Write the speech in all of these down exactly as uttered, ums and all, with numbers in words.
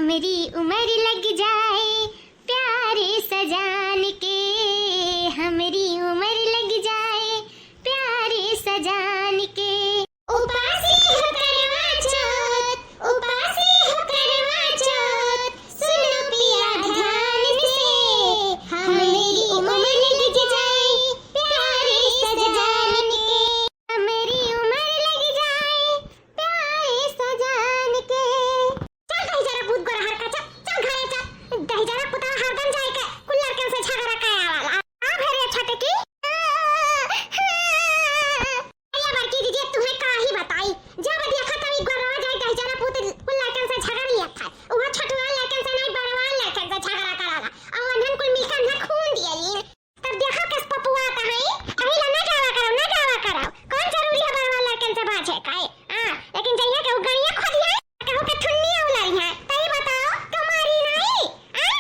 मेरी उम्र लग जाए प्यारे सजान के, हमरी उम्र लग जाए प्यारे सजान के। उपासी हो करवा चौथ, उपासी हो करवा चौथ, सुनो पिया ध्यान से, हमरी उम्र लग जाए प्यारे सजान के, हमरी उम्र लग जाए प्यारे सजान के। चल दहिजरा पूत गोरहर का, चल, चल घरे चल। दहिजरा पुतवा हरदम जाए के कुल लड़कन से झगड़ा करे आवाला। आ भेरे छोटे की। अरे बड़की दीदी, तुहे का ही बताई, जब देखा तब ई गोरवा जाए दहिजरा पूत कुल लड़कन से झगड़ लिया था। उहो छोटवा लड़कन से नहीं, बड़वा लड़कन से झगड़ा कराला। और उन्हन कुल मिलकर ना खून दिए लीन। तब देखो कस पपुआ कहाँ है, अभी ला ना जावा करो, ना जावा करो। कौन जरूरी है बड़वा लड़कन से बाझे का है? हाँ, लेकिन जइया के उ गड़िया खोदिया, कहू के थुन्नी उलरिया, तई बताओ, कमारी नहीं? हाँ?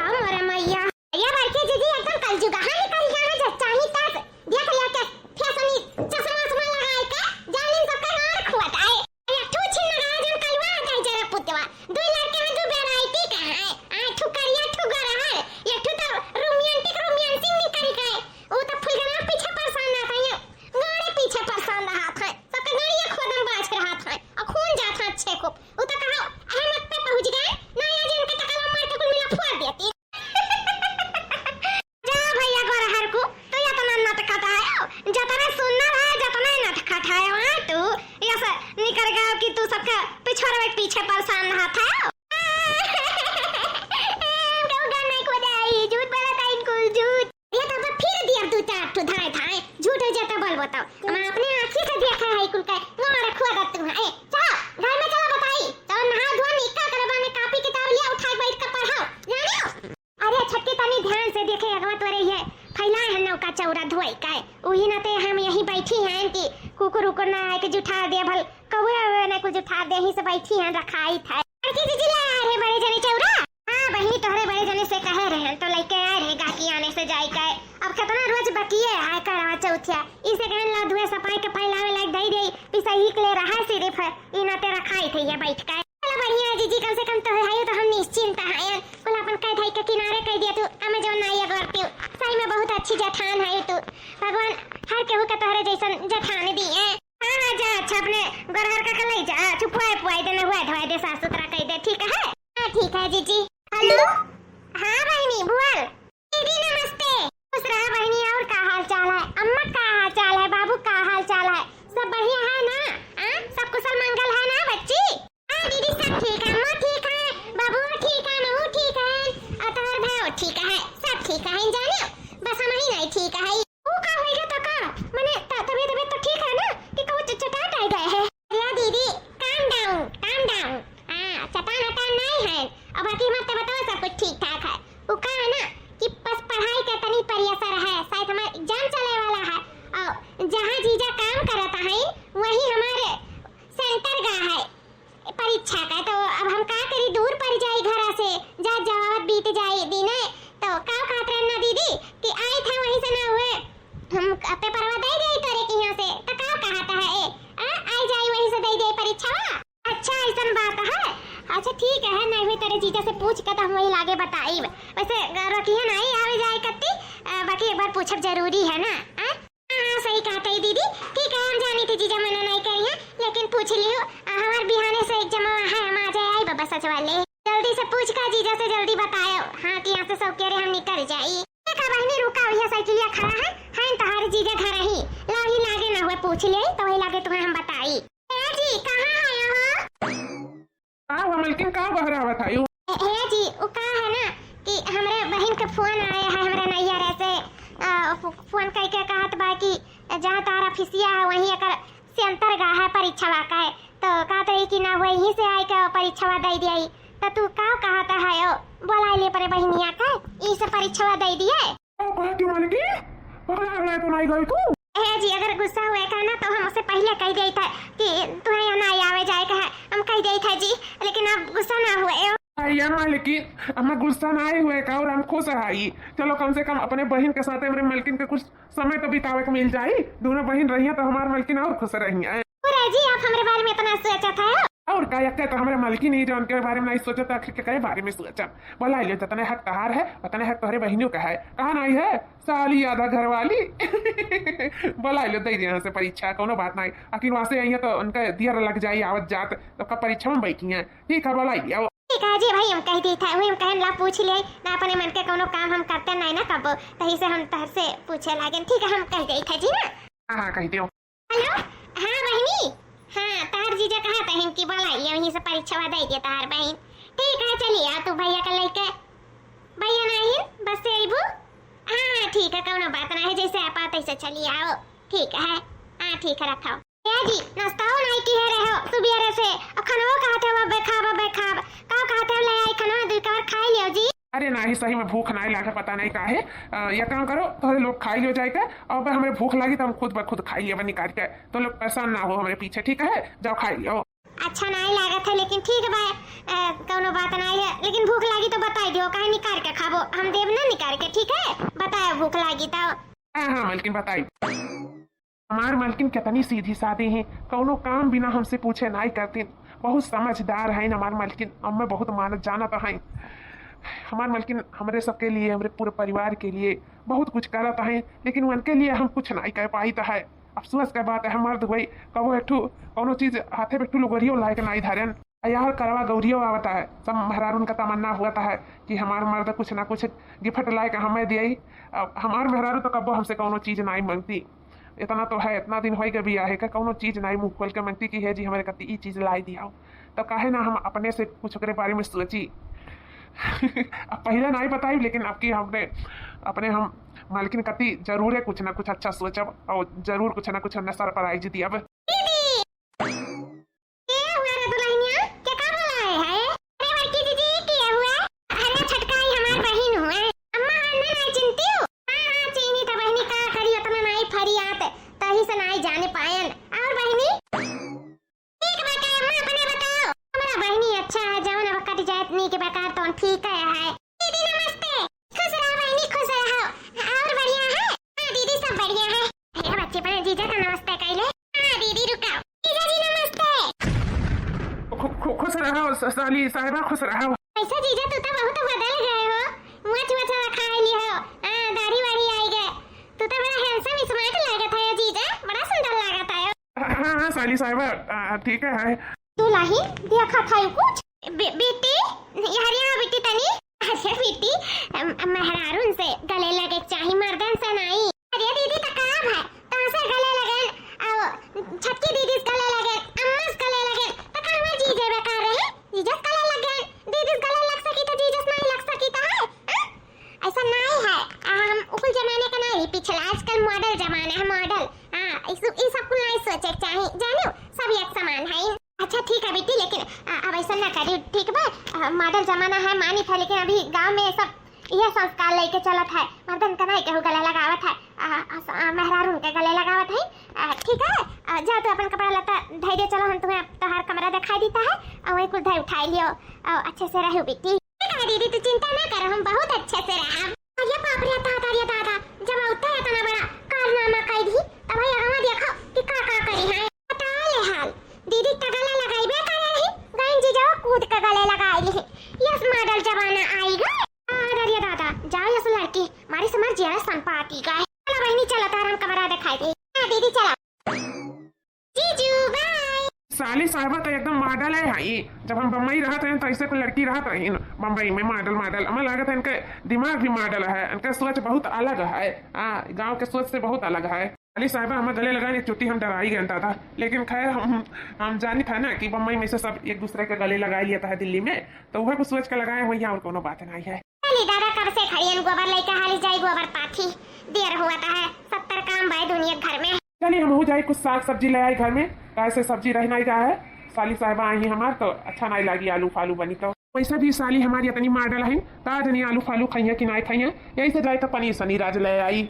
आओ मोरे मैया। ये बड़की दीदी एकदम कलजुग, हाँ, निकल गया है, जब चाही तब देख लिया के फैशनी चश्मा उश्मा लगाए के, जालिन सबका गाड़ खुआत आए। एक ठू छिन लगा जन कलवा दहिजरा पुतवा। दुई लड़के हैं, दू variety का है। आ, ठू करिया, ठू गोरहर। एक ठू तो romantic, romancing निकल गए। उ तो फुलगना पीछे परेशान रहत है, गाड़ी पीछे परेशान रहत है। सबके गाड़िया खोदम बाज रहत है। और खून जात है अच्छे खूब। उ तो कहो, अहमद पे पहुँच गए। ना ये जिनके टकला मार के कुल मिला फोड़ देती। जा भैया गोरहर को, तू इतना नटखट आयो, जतने सुंदर है, जतने नटखट आयो, हाँ तू, ऐसे निकल गयो कि तू सबके पिछोड़वे के पीछे परेशान रहत है। हमका उगा नहीं खुदाई, झूठ बोला था इनकुल, झूठ। ये तो अब फिर दिया दू चार ठो धाए धाए, झूठ हो जाता बोल बताओ। हम अपने आँखी से देखा है कुल का, गाड़ खुआ दत तू है। ए, चलो, घर में चलो बताई, चलो नहा धोआ निकल कर बने कापी किताब लिया उठाए बैठ कर पढ़ाओ, जानियो। अरे छोटकी, तनी ध्यान से देखे, अगवा तोरे ये फैलाए हैं नौका चौरा धोई का। उही नाते हम यहीं बैठी हैं कि कुकुर उकुर ना आए के जुठा दे, भल कौआ उआ ना कुछ जुठा दे, यहीं से बैठी हैं, रखाई था। बड़की दीदी ले आए रहे बड़े जने चौरा। हाँ बहिनी, तोहरे बड़े जने से कहे रहे हैं, तो लेके आए रहे गाकी आने से जाई का। अब कितना रोज बकिए है करवा चौथिया, इसे कहन ला धुए सफाई के फैलावे लायक दई दे, पिसही के ले रहा सिर्फ, ई नाते रखाई थे ये बैठ का। चलो बढ़िया है जीजी, कम से कम तो है, तो हम निश्चिंत हैं। कुल अपन कह धई के किनारे कह दिया तू, हमें जो नाई अगरती। सही में बहुत अच्छी जेठान है तू। भगवान हर केहू के तोहरे जैसन जेठान दिए। हाँ, हाँ, जा, अच्छा, अपने गोरहर का के ले जा, चुपवाए पुआए दे, नहवाए धोआए दे, साफ सुथरा कह दे, ठीक है? हाँ, ठीक है जीजी। हेलो, हाँ बहिनी, बोल। दीदी नमस्ते। खुश रहा बहिनी, और का हाल चाल है? अम्मा का हाल चाल है? बाबू का हाल चाल है? सब बढ़िया है ना? हाँ, सब कुशल मंगल है ना बच्ची? हाँ दीदी, सब ठीक है, अम्मा ठीक है, बाबू ठीक है, महू ठीक है, और तोहर भाई ठीक है, सब ठीक है, जानियो, बस हम ही नहीं ठीक है। ऊ का होइगा तो का? मने त-, तबीयत, तबीयत तो ठीक है ना? कि कहूँ च-, चटाट आ गए है? अरे दीदी, calm down, calm down। हाँ, चटान अटान नहीं है। अब बाकी मत बताओ, सब कुछ ठीक ठाक है। ऊ का है ना कि बस पढ़ाई का तनी pressure है, शायद हमार exam चले वाला है। और जहाँ जीजा काम करत है, वहीं हमारे center गा है परीक्षा का, तो अब हम का करी, दूर पड़ जाई घरा से, जा जावत बीत जाई दिने। तो का कहत रहन ना दीदी कि आई था वहीं से ना हुए, हम पेपरवा दे दे तोरे के यहाँ से, तो का कहत है ए? आ, आई जाई वहीं से दे दे परीक्षावा। अच्छा, ऐसन बात है। अच्छा ठीक है, नहीं हुई तोरे जीजा से पूछ के तो हम वही लागे बताई। वैसे रखिए नहीं आवे जाए कत्ती, आ, बाकी एक बार पूछब जरूरी है ना, आ? हाँ, हाँ, सही कहत है दीदी। ठीक है, हम जानी थी जीजा मना नहीं करिहैं, लेकिन पूछ लियो। आ, हमार बिहाने से एक जमा है, हम आ जाए, आई बाबा सच वाले। जल्दी से पूछ का जीजा से जल्दी बतायो। हाँ, कि यहाँ से सब कह रहे हम निकल जाई। देखा बहिनी, रुका, वही साइकिलिया खड़ा है, हैं तोहार जीजा घर ही। ला ही लागे ना हुए, पूछ ले, तो वही लागे तुम्हें हम बताई। ए जी, कहाँ है हो? का हुआ मलकिन, का बहरावत है? ए, ए जी, उ का है ना कि हमरे बहिन के फोन आया है हमरे नैहरे से, आ, फो-, फोन कइके कहत बा कि जहाँ तार ऑफिसिया है वहीं एकर center गा है परीक्षवा का है, तो कहत रही कि ना वहीं से आइके परीक्षवा दे दिया, तो तू का कहत है ओ, बोला ले अपने बहिनिया के, ई से परीक्षवा दे दिए। का कहती मलकिन? पगला गया तो नहीं गई तू? ए जी, अगर गुस्सा हुए का ना तो हम उससे पहले कह देई था कि तुम्हें यहाँ ना आवे जाए का है, हम कह देई था जी, लेकिन आप गुस्सा ना हुए हो। अरे मलकिन, हमें गुस्सा ना ही हुए का और हम खुश रही। चलो कम से कम अपने बहिन के साथ हमरे मलकिन के कुछ समय तो बितावे के मिल जाई। दोनों बहिन रहिए तो हमार मलकिन और खुश रही। अरे जी, आप हमरे बारे में इतना सोचत है? और का, यक्के तो हमरे मलकिन ही जो उनके बारे में नहीं सोचत, आखिर के करे बारे में सोचब। बोलाइ लियो, जतने हक तहार है, उतने हक तोहरे बहिनियों का है। कहा नहीं है, साली आधा घरवाली। बोलाइ लियो, दे दे यहाँ से परीक्षा, कोनो बात नहीं। आखिर वहाँ से आई है तो उनका दियर लग जाई आवत जात, तो कब परीक्षा में बैठी हैं। ठीक है, बोलाइ लियो। ठीक है जी भाई, हम कह दी था, वही हम कहन ला पूछ ले ना, अपने मन के कोनो काम हम करते नहीं ना कबो, तही से हम तहर से पूछे लागेन। ठीक है, हम कह दी था जी ना। हाँ, हाँ, कह दियो। हेलो, हाँ बहिनी, हाँ तहार जीजा कहा तहिन कि बोलाइ लियो, वहीं से परीक्षा दे दिया तहार बहिन। ठीक है, चली आ तू भैया का लेके। भैया नहीं, बस से अइबू? हाँ, हाँ, ठीक है, कौनो बात ना है, जैसे आप आओ तैसे चली आओ। ठीक है, हाँ ठीक है, रखो। ए जी, नाश्ता हो नहीं किहे रहे हो सुबेरे से, और खाना कहा थे वो बेखाब, बेखाब, का कहा थे ले आई खाना, दुई कवर खाइ लियो जी। अरे नाही, सही में भूख नाही लागे, पता नहीं काहे। अ, ये काम करो, तोहरे लोग खाई लियो जाए के, और अगर हमरे भूख लागी तो हम खुद ब खुद खाई लेबे निकाल के। तो लोग परेशान ना हो हमरे पीछे, ठीक है? जाओ खाई लियो। अच्छा नाही लागत है, लेकिन ठीक बा, अ, कौनो बात नाही है, लेकिन भूख लागी तो बताई दियो, काहे निकाल के खाबो, हम देब ना निकाल के, ठीक है? बताओ भूख लागी तो। हाँ, हाँ, मलकिन बताई। हमार मलकिन कितनी सीधी सादी हैं, कौनो काम बिना हमसे पूछे नाई करतीन। बहुत समझदार हैं हमार मलकिन, हमें बहुत मानत जानत हैं। हमार मलकिन हमरे सबके लिए, हमरे पूरे परिवार के लिए बहुत कुछ करत हैं, लेकिन उनके लिए हम कुछ नाई कर पाइत है। अफसोस का बात है, मर्द हुई कबो एक ठो कौनो चीज हाथे में एक ठो लुगरियो लायक नाई धरेन। यार करवा गौरियो आवत है, सब मेहरारून का तमन्ना हुआ है कि हमार मर्द कुछ ना कुछ gift लायक हमें दिए। अब हमार मेहरारू तो कबो हमसे कौनो चीज नाई मांगती। इतना तो है, इतना दिन होई गए बियाहे का, कौनो चीज नाई मुंह खोल के मांगती कि हे जी, हमरे कती ई चीज लाई दियाओ। तो काहे ना हम अपने से कुछ ओकरे बारे में सोची। अब पहले नाई बताई, लेकिन अब की हमने अपने हम मालकिन कती जरूर है कुछ ना कुछ अच्छा सोचब और जरूर कुछ ना कुछ हमने surprise दियब। दीदी! के हुआ रे दुल्हनिया? के का बोलाए है? अरे बड़की दीदी, के हुआ? अरे छोटका, ई हमार बहिन हुआ। अम्मा, हाँ, ना, ना, चिंती हूँ। हाँ, हाँ, चीनी त बहिनी का करी, उतना नाई फरियात, तही से नाई जाने पायन। और बहिनी? ठीक बाटे, अम्मा, अपने बताओ। हमारा बहिनी अच्छा है, जवन अब कट जाए, नीक बेकार तवन ठीक है, है। दीदी नमस्ते। खुश रहो बहिनी, खुश रहो। और बढ़िया है? हाँ दीदी, सब बढ़िया है। अरे बच्ची, अपने जीजा का नमस्ते कइले। हाँ दीदी, रुकाओ। जीजा जी नमस्ते। खु-, खु-, खुश रहो स-, साली साहिबा, खुश रहो। ऐसा जीजा, तू तो बहुत बदल गए हो। मुँह छुआ छुआ खा लिया हो। हाँ, दाढ़ी वाढ़ी आई गए। तू तो बड़ा handsome smart लागत है जीजा, बड़ा सुंदर लागत है। हाँ, हाँ, हाँ, साली साहिबा, आ, ठीक है। दुल्हन, देखा था यू कुछ? बे-, बेटी, हरिया बेटी तनी। अरे बेटी, अम, अम, मेहरारून से गले लगे के चाही, मर्दन से नाई। अरे दीदी, त का भाई, तोसे गले लगेन, आओ, छोटकी दीदी से गले लगेन, अम्मा से गले लगेन, त का हमार जीजे बेकार रहे? जीजे से गले लगेन, दीदी से गले लग सकी त जीजे से नाई लग सकी त है? हाँ? ऐसा नाई है। आ, हम उ कुल जमाने का नाई, पिछला, आजकल model जमाना है, model। हाँ, इस, ई सब कुल नाई सोचे के चाही, जानो, सब एक समान है। अच्छा ठीक है बेटी, लेकिन, आ, अब ऐसा ना करी, ठीक बा? आ, model जमाना है, मानी था, लेकिन अभी गाँव में सब यह संस्कार लेके चलत है, मर्दन का नाई केहू गले लगावत है, आ, आ, स-, आ, मेहरारून के गले लगावत है। आ, ठीक है, आ, जा तू अपन कपड़ा लत्ता धइ दे, चलो हम तुम्हें तोहार कमरा दिखाई देता है, और वही कुल धइ उठाई लियो, और अच्छे से रहो बेटी। ठीक है दीदी, तू चिंता ना करो, हम बहुत अच्छे से रहब। अरे बाप रे दादा, रे दादा, जब औते इतना बड़ा कारनामा कइ दी, तब भाई आवा देखो कि का का करी है। बता ले हाल, दीदी त गले लगाइबे करे रही, गइन जीजावा कूद के गले लगाई ली। यस model जमाना आई गए। अरे रे दादा, जाओ यस लड़की, मारी समझ जिया संपाती गए। चलो बहिनी, चलो तार हम कमरा दिखाई दे। हाँ दीदी, चलो। जीजू, bye। साली साहबा तो एकदम model है, हाँ, ई जब हम बम्बई रहत रहे तो ऐसे कोई लड़की रहत रही न, बम्बई में model, model। हमें लागत है इनके दिमाग भी model है, इनके सोच बहुत अलग है। हाँ, गाँव के सोच से बहुत अलग है। साली साहबा हमें गले लगाए, एक चोटी हम डराई गए दादा, लेकिन खैर हम, हम जानी था ना कि बम्बई में से सब एक दूसरे के गले लगा लिया था दिल्ली में, तो वह कुछ सोच के लगाए हुए, और कोनो बात नहीं है। चली दादा, कब से खड़ियन गोबर लेके हाली जाई, गोबर पाथी, देर हुआ था है, सत्तर काम बाय दुनिया घर में। चली हम हो जाए कुछ साग सब्जी ले आई घर में, काहे से सब्जी रह नहीं रहा है, साली साहबा आई हैं हमार तो अच्छा नहीं लागी आलू फालू बनी तो। वैसे भी साली हमारी इतनी model है, का जनी आलू फालू खाइया कि नहीं खाइया, यही से जाए तो पनीर सनीर आज ले आई।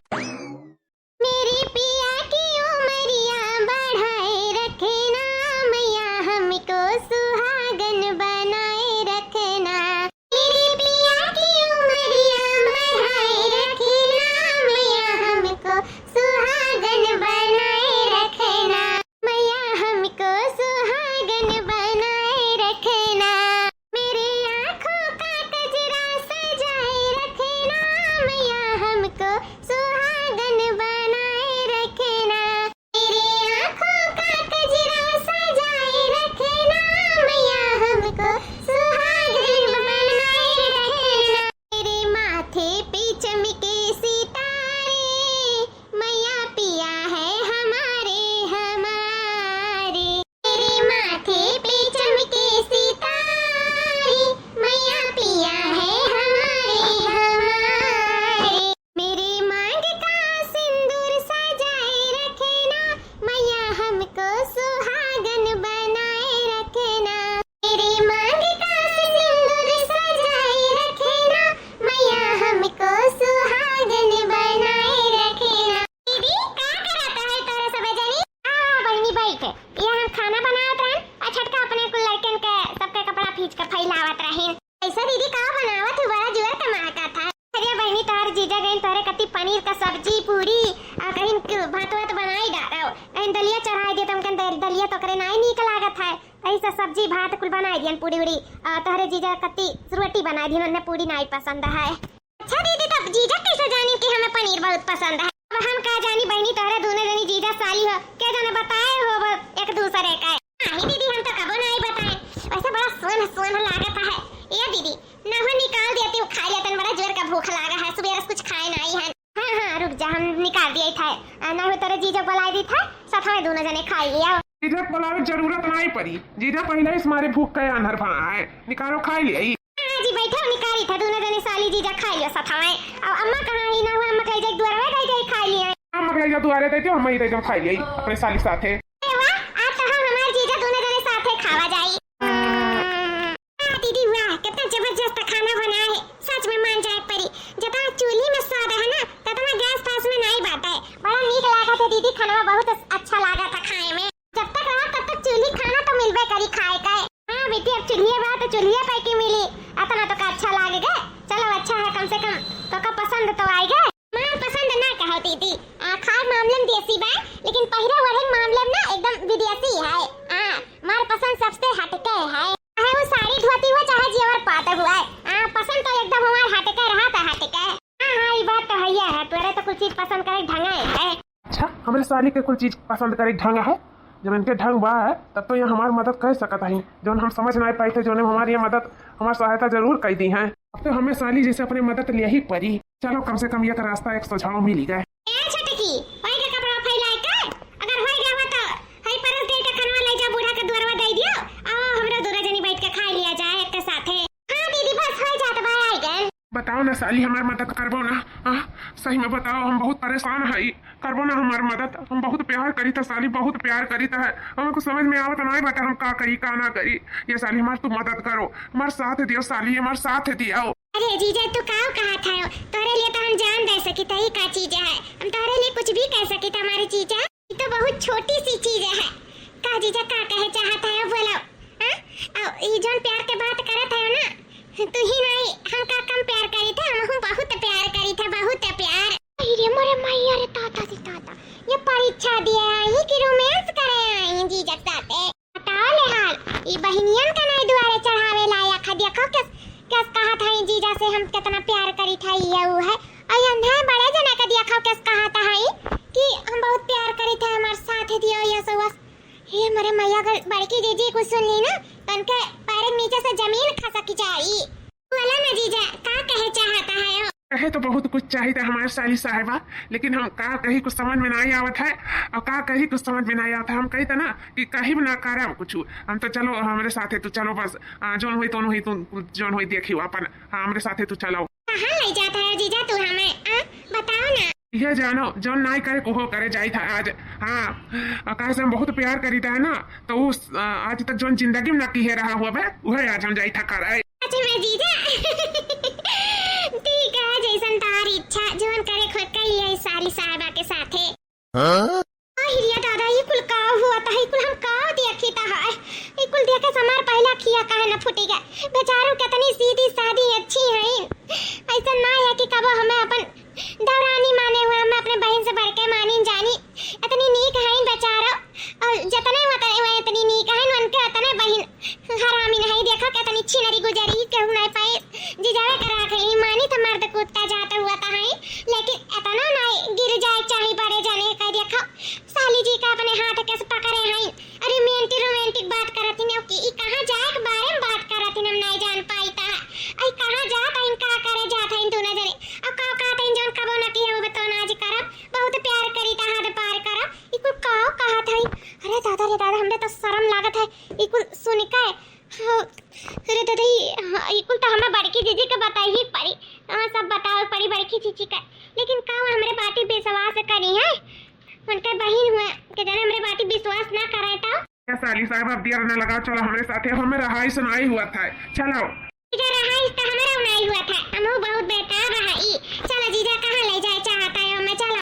मेरी पिया की उमरिया बढ़ाए रखना, मैया हमको सुहागन बनाए रखना। मेरी पिया की उमरिया बढ़ाए रखना, मैया हमको सुहागन बनाए रखना। मैया हमको सुहागन बनाए सुहागन बनाए रखना। मेरी आँखों का कजरा सजाए रखना, मैया हमको सुहागन बनाए रखना। मेरे माथे पे चमके सितारे, मैया पिया है हमारे, हमारे। मेरे माथे पे चमके सितारे, मैया पिया है हमारे, हमारे। मेरे मांग का सिंदूर सजाए रखना, मैया हमको सुहागन बनाए रखना। मेरे मांग का सिंदूर सजाए रखना, मैया हमको सुहागन बनाए रखना। दीदी, का करत है तोहरे सबे जनी? आ, बहिनी बैठ, ये हम खाना बनावत रहन, आ छटका अपने कुल लड़कन के सबके कपड़ा फींच के फैलावत रहिन। ऐसा दीदी का बनावत हूँ, बड़ा जुअर के महकत है। अरे बहिनी, तोहर जीजा गइन तोहरे कति पनीर का सब्जी, पूरी, आ कहिन क-, भात वात बनाई डारो, कहिन दलिया चढ़ाई दे, तुमकन दल-, दलिया तो करे नाई नीक लागत है। ऐसा सब्जी भात कुल बनाई दियन, पूरी उड़ी, आ तोहरे जीजा कति रोटी बनाई दियन, उन्हें पूरी नाई पसंद है। अच्छा दीदी, तब जीजा कैसे जानी कि हमें पनीर बहुत पसंद है? अब हम का जानी बहिनी, तोहरे दोनों जनी जीजा साली हो, के जाने बताए हो वो एक दूसरे का। नहीं दीदी, हम तो कबो नहीं बताए। वैसे बड़ा सोन सोन लागत है। ए दीदी, नहवा निकाल देती हूँ, खाई लेतन, बड़ा जोर का भूख लागा है, सुबह से कुछ खाए नहीं है। हाँ, हाँ, रुक जा, हम निकाल दिए थे। आ, नहीं हो तोरे जीजा बुलाई दी था, साथ में दोनों जने खाई लिया। जीजा बुलावे जरूरत नहीं पड़ी, जीजा पहले इस मारे भूख के आन्हर भा है, निकालो खाई लिया। हाँ जी, बैठो, निकारी था, दोनों जने साली जीजा खाई लियो साथ में। अब अम्मा कहाँ है? ना हुआ, अम्मा कहीं जाए दुआरे गई, गई खाई लिया। अम्मा कहीं जा दुआरे देते, अम्मा ही देते, हम खाई लिया अपने साली साथे। अरे वाह, आज तो हम हमार जीजा दोनों जने साथे खावा जाई। वाह दीदी वाह, कितना जबरदस्त खाना बना है, सच में मान जाए परी। जतना चूल्ही में स्वाद है ना, ततना गैस फैस में नहीं बाटे। बड़ा नीक लागत है दीदी, खाना बहुत अच्छा लागत है खाए में। जब तक रहा तब तक चूल्ही खाना तो मिलबे करी खाए का। हाँ बेटी, अब चूल्हिए बा तो चूल्हिए पे की मिली, अतना तो का अच्छा लागेगा। चलो अच्छा है, कम से कम तो का पसंद तो आएगा। हमार पसंद ना कहो दीदी, आ, खाए मामले में देसी बा, लेकिन पहिरे ओढ़े मामले में ना एकदम विदेशी है। आ, हमार पसंद सबसे हटके है, चाहे वो साड़ी धोती हो, चाहे जेवर पाते हुआ है। आ, पसंद तो एकदम हमार हटके रहा था, हटके। हाँ, हाँ, ये बात तो है, है, तोरे तो कुछ चीज पसंद करे ढंगा है। अच्छा, हमरे साली के कुल चीज पसंद करे ढंग है। जब इनके ढंग बा है, तब तो ये हमार मदद कर सकत हई। जौन हम समझ नाई पाई थे, जौन हमार ये मदद, हमार सहायता जरूर कर दी हैं। अब तो हमें साली जैसे अपने मदद ले ही पड़ी। चलो, कम से कम ये रास्ता एक सुझाव मिल गए। ए छोटकी, होई के कपड़ा फैलाए के? अगर होई गया हो तो हई परस दे के खनवा ले जा, बूढ़ा के दुआरवा दे दियो। आओ, हमरो दूरा जनी बैठ के खाई लिया जाए एक के साथे। हाँ दीदी, बस हो जात बा, आई गए। बताओ ना साली, हमार मदद करबो ना? हाँ, सही में बताओ, हम बहुत परेशान हई, करबो ना हमार मदद? हम बहुत प्यार करी था साली, बहुत प्यार करी था। हमें कुछ समझ में आवत नहीं बाटे, हम का करी का ना करी। ये साली हमार तू मदद करो, हमार साथ दियो साली, हमार साथ दियो। अरे जीजा, तू का कहा था? तोहरे लिए तो हम जान दे सकी था, ई का चीज है? हम तोहरे लिए कुछ भी कर सकी था हमारी जीजा। ये तो बहुत छोटी सी चीज है। का जीजा, का कहे चाहत है, बोलो। हाँ? और ये जौन प्यार के बात करत है ना, तू ही नहीं, हम का कम प्यार करी थे, हम, हम बहुत प्यार करी थे, बहुत प्यार। अरे मोरे मैया रे, ताता सी ताता, ये परीक्षा दिए आई कि रोमांस करे आई जीजा के साथे? बताओ ले हाल, ई बहिनियन का नहीं दुआरे चढ़ावे लायक है। देखो किस, किस कहा था ई जीजा से हम कितना प्यार करी था, ये वो है। और ये अंधा बड़े जना का देखो किस कहा था ई कि हम बहुत प्यार करी थे, हमारे साथ दियो ये सब। हे मोरे मैया, अगर बड़की जीजी कुछ सुन ली ना, तो उनके पैर के नीचे से जमीन खसक जाई। बोला ना जीजा, का कहे चाहता है हो? कहे तो बहुत कुछ चाहिए था हमारे साली साहिबा, लेकिन हम का कही कुछ समझ में नहीं आवत है। और का कही कुछ समझ में नहीं आवत है। हम कही था ना कि कहीं भी ना करब कुछ। हम तो चलो, हमरे साथे तू चलो बस, आ, जौन होई तौन होई, तू जौन होई देखियो अपन। हाँ, हमरे साथे तू चलो। कहाँ ले जाता है जीजा तू हमें, आ? बताओ ना। यह जानो, जौन नाई करे, कोहो करे जाई था आज। हाँ, आ, काहे से हम बहुत प्यार करी था ना, तो उस, आ, आज तक जौन जिंदगी में ना किहे रहा हुआ बे, वह आज हम जाई था करे। अच्छा मैं जीजा। ठीक है, जैसन तारी इच्छा, जौन करे खुद कही है साली साहिबा के साथे। हाँ? आ, हिरिया दादा, ये कुल का हुआ था? ये कुल हम का देखी था है? ये कुल देखे से हमार पहला खिया काहे न फूटी गए? बेचारू कितनी सीधी सादी अच्छी हैं। ऐसा ना है कि कबो हमें अपन देवरानी माने हुए, हमें अपने बहन से बढ़ के मानी जानी। इतनी नीक हैं बेचारो। और जितने उतने हुए इतनी नीक हैं, उनके उतने बहन हरामी नहीं। देखो कितनी छिनरी गुजरी, केहू नहीं पाए। जिजावे करा के ही मानी तो मर्द कुत्ता जाता हुआ था है, लेकिन इतना जी का अपने हाथ के से पकड़े हैं। अरे romantic romantic बात करत ही ना कि ई कहाँ जाए के बारे में बात करत ही, हम नहीं जान पाई ता। आई कहाँ जात हैं, का करे जात हैं दोनों जने। अब का कहत हैं जौन कबो ना किया वो तो ना आज करब, बहुत प्यार करी ता हद पार करब। ई कुल का कहत हैं? अरे दादा रे दादा, हमरे तो शर्म लागत है ई कुल सुन के। हाँ, अरे दादा, ई, हाँ, ई कुल तो हमें बड़की जीजी के बताई ही पड़ी। हाँ, सब बतावे पड़ी बड़की जीजी के। लेकिन का वो हमरे बाती विश्वास करी है? उनके बहिन हुए के जने हमरे बाती विश्वास ना करे तो? ए साली साहब, अब देर ना लगाओ, चलो हमरे साथे, हमें रहाई सुनाई हुआ था, चलो। इधर रहाई तो हमारा उनाई हुआ था, हम बहुत बेताब रहा ई। चलो जीजा, कहाँ ले जाए चाहता है हमें, चलो।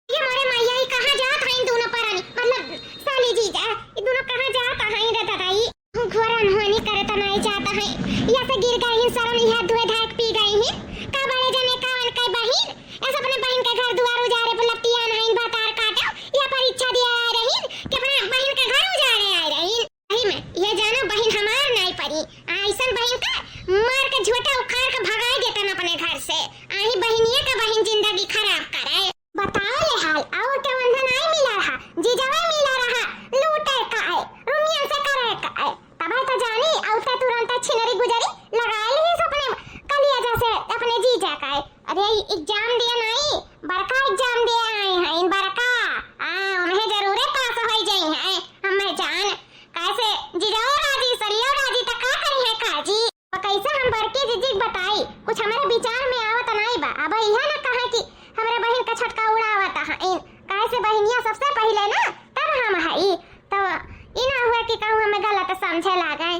ये मोरे मैया, ई कहाँ जात हैं दोनों परानी, मतलब साली जीजा, ई दोनों कहाँ जात हैं रे दादा? ई घोर अनहोनी करे त नाई जात हैं, या से गिर गई हैं, शर्म लिहा धोए धाए के पी गई हैं। का बड़े जने का उनके बहिन, ऐसे अपने बहिन के घर दुआर उजारे पर लपटिया नहीं भतार काटो, या परीक्षा दिया आए रही कि अपने बहिन के घर उजारे आए रही। सही में, ये जानो बहिन हमार नाई परी, ऐसन बहिन का मार के झोटा उखाड़ के भगाए देतन अपने घर से। आही बहिनिया का बहिन जिंदगी खराब करे। बताओ ले हाल, और के वंदन आई मिला रहा, जीजावा मिला रहा, लूटे का है, रुमिया से करे का है। तबे तो जानी, औते तुरंत छिनरी गुजरी, लगा ली अपने कलिया जैसे अपने जीजा का है। अरे, ई exam दिए नहीं, बड़का exam दिए आए हैं, इन बड़का। हाँ, उन्हें जरूरे पास हो जाई हैं, हमें जान। कैसे जीजाओ राजी, सरियो राजी, त का करी है काजी? तो कैसे हम बड़के जीजी के बताई? कुछ हमारे विचार में आवत नहीं बा। अब यह ना कहे कि हमरे बहिन का छटका उड़ावत है, इन कैसे बहिनिया सबसे पहले ना, तब हम है। तब ई ना हुआ कि कहूँ हमें गलत समझे लागे।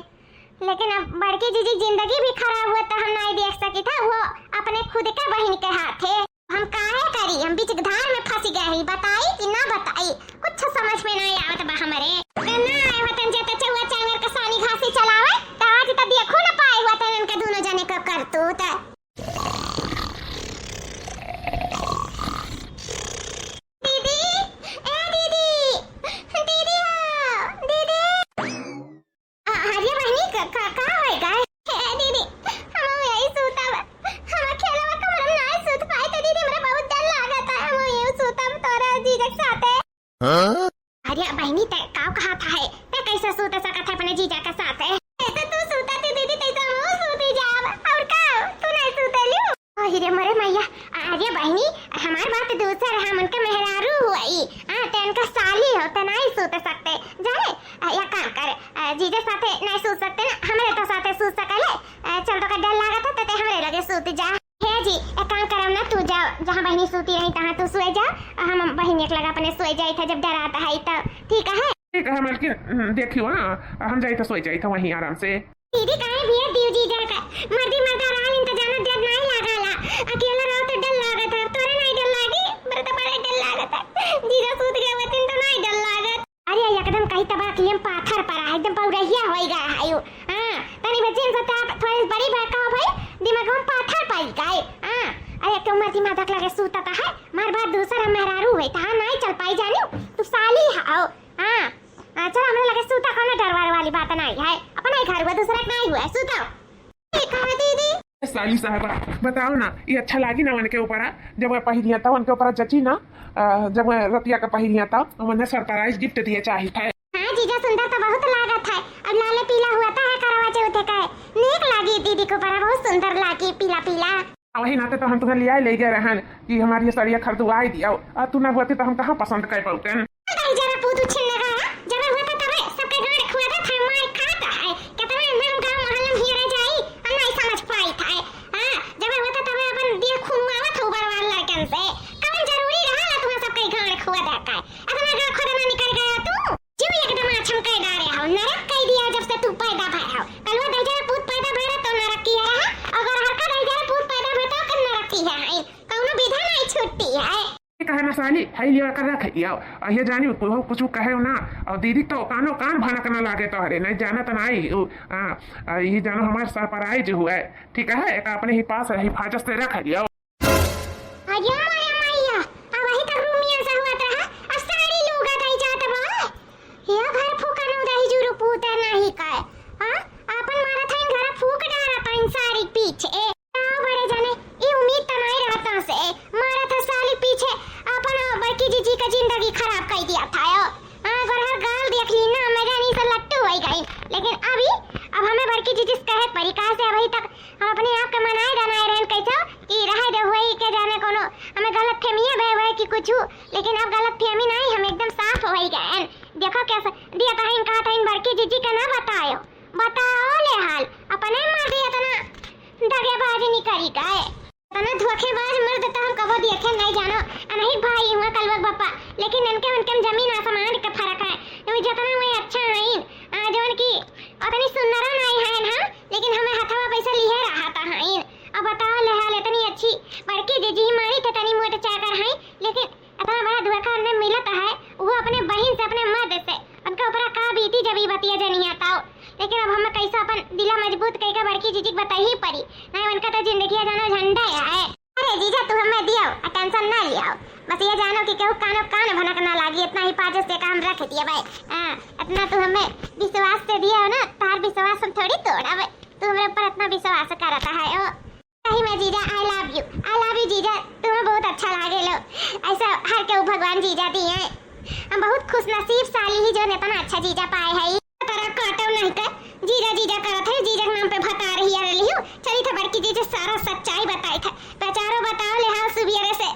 लेकिन अब बड़की जीजी जिंदगी भी खराब हुआ तो हम नहीं देख सकी था, वो अपने खुद के बहिन के हाथे। हम काहे करी, हम बीच धार में फंसी गए ही, बताई कि ना बताई, कुछ समझ में नहीं आवत बा हमरे। ना आए होतन जे त चौआ चांगर के सानी घासी चलावे, त आज त देखो ना पाए होतन इनके दोनों जने के करतूत। दीदी, ए दीदी, दीदी हो, दीदी। आ, अरे बहिनी, का, का, का होए गा? हे दीदी, हम यही सूतब। हम अकेलवा कमरा में नाय सूत पाई त दीदी, हमरा बहुत डर लागत है। हम यही सूतब तोरा जीजा के साथे। हाँ? अरे बहिनी, ते का कहा था है? ते कैसे सूत सकत है अपने जीजा के साथे? ए, तो तू सूता थी दीदी, ते तो हम सूती जाब। और का? तू नहीं सूतेलू? अरे मोरे मैया, अरे बहिनी, हमार बात दूसर है, हम उनके मेहरारू हुई। हाँ, ते उनका साली हो, ते नहीं सूत सकते। जाने, आ, या काम कर, आ, जीजा साथे नहीं सूत सकते ना, हमरे तो साथे सूत सकले। आ, चल, तो का डर लागत है, ते, ते हमरे लगे सूत जा। हे जी, एक काम करम ना, तू जा, जहाँ बहिनी सूती रही, तहाँ तू सोए जा, आ हम बहिनी एक लगा अपने सोए जाई था, जब डराता है तो, ठीक है? ठीक है मलकिन, हम्म, देखियो ना, हम जाई तो सोए जाई था वहीं आराम से। दीदी काहे भी है दियो जीजा का? मर्दी मर्दा रहल इन त जाना देर नाई लागाला। अकेला रहो त डर लागत है। तोरे नाई डर लागी? मेरे तो बड़ा डर लागत है। जीजा सूत गए होते तो नाई डर लागत। अरे एकदम कही तबा कि हम पाथर पर है, एकदम पौरहिया होई गया है यू। हाँ, तनी बच्चे इनसे ताप थोड़े बड़ी बात कहो भाई, दिमाग में पाथर पड़ गए। हाँ, अरे तो मर्दी मर्दा के लगे सूता का है, मार बात दूसर हम मेहरारू है, तहाँ नाई चल पाई जानियो, तू साली है। हाँ, हाँ, चलो, हमरे लगे सूता, कौनो डर वर वाली बात नाई है। अपना ही घर हुआ, दूसरा के नाई हुआ है, सूता। ठीक है दीदी। ए, साली साहबा, बताओ ना, ये अच्छा लागी ना उनके ऊपर, आ? जब वह पहिरिया था, उनके ऊपर जची ना, आ, जब वह रतिया का पहिरिया था, उन्हें surprise gift दिए चाहित है। हाँ जीजा, सुंदर तो बहुत लागत है। अब लाले पीला हुआ था है करवा चौथ का, नीक लागी दीदी के ऊपर, बहुत सुंदर लागी पीला पीला। आ वही नाते तो हम तुहें लियाए ले गए रहन कि हमारी ये सड़िया खरीदवाए दियो, आ तू ना होती तो हम कहाँ पसंद कर पाउतन। दहिजरा पूत उछिन लगा, जब होता तबे सबके गाड़ खुआता था, मार खाता है, कितना नाम गाँव मोहल्ला में हियरे जाई, हम नहीं समझ पाई था। हाँ, जब होता तबे अपन दिया खुनवावत हो बड़वार लड़कन से, कवन जरूरी रहा तुम्हें सबके गाड़ खुआ देता है, इतना गाड़ खुदा ना निकल गया तू। जीव एकदम आछम कह डारे हो, नरक कह दिया जब से तू पैदा भय हो। कलवा दहिजरा पूत पैदा भय रहा तो नरक की है रहा, अगर हरका दहिजरा पूत पैदा भय तो कर नरक की है, कौनो विधा नहीं छुट्टी है। ये कहा ना साली, है लिया कर रख दिया। आ ये जानी तू कुछ कहे ना, और दीदी तो कानो कान भनक ना लागे तोहरे, नहीं जाना तो नहीं। आ, आ, ये जानो हमारे surprise हुआ है, ठीक है, एक अपने ही पास हिफाजत से रख दिया। अरे मोरे मैया, अब वही तक रूमिया से हुआ रहा, अब साड़ी लूगा दई जात बा। या घर फूका न उदाही जुरु पूता नाही काय। हाँ? आपन मारत हईन घर फूक डारत हईन साड़ी पीछे। ए, का बड़े जाने, ई उम्मीद त नाही रहता से। मारत है साड़ी पीछे, आपन और बड़की जीजी का जिंदगी खराब कर गलतफहमी भय भय कि कुछ, लेकिन अब गलतफहमी नाहीं, हम एकदम साफ होइ गए। देखो कैसे दिया तहिन कहा तहिन बड़की जीजी का ना बतायो, बताओ ले हाल, अपने मर्द इतना दगेबाज निकरी गए। इतना धोखेबाज मर्द तो हम कबो देखे नाहीं जानो। अनहिक भाई हुआ कलुआ के बप्पा, लेकिन इनके उनके में जमीन आसमान के फर्क है। वो जितना वही अच्छा हईन, आ, जवन की उतनी सुंदरा नाहीं हईन हम, लेकिन हमें हथवा पैसा लिहे रहा था हईन। अब बताओ ले हाल, इतनी अच्छी बड़की जीजी मानी थे तनी मोट चाकर हईन, लेकिन इतना बड़ा धोखा हमने मिलत है, वो अपने बहिन से, अपने मर्द से। उनका ऊपरा का बीती जब ई बतिया जनिया ताओ। लेकिन अब हमें कैसे अपन दिला मजबूत कइके बड़की जीजी के बताई ही पड़ी, नाहीं उनका तो जिंदगी जानो झंडा है। अरे जीजा, तू हमें दियो, आ tension ना लियाओ, बस ये जानो कि केहू कानो कान भनक ना लागी, इतना हिफाजत से काम रख दिए भाई। हाँ, इतना तू हमें विश्वास से दिया हो ना, तार विश्वास हम थोड़ी तोड़ब, तू हमें ऊपर इतना विश्वास करता है ओ। सही में जीजा, I love you, I love you जीजा, तुम्हें बहुत अच्छा लागे लो, ऐसा हर केहू भगवान जीजा दिए हैं। हम बहुत खुशनसीब साली ही जो इतना अच्छा जीजा पाए है। तारा काटो नहीं के जीजा जीजा करत है, जीजा के नाम पे भतार ही आ रही हो। चली था बड़की जीजा सारा सच्चाई बताई था। बेचारो बताओ ले हाल सुबियरे से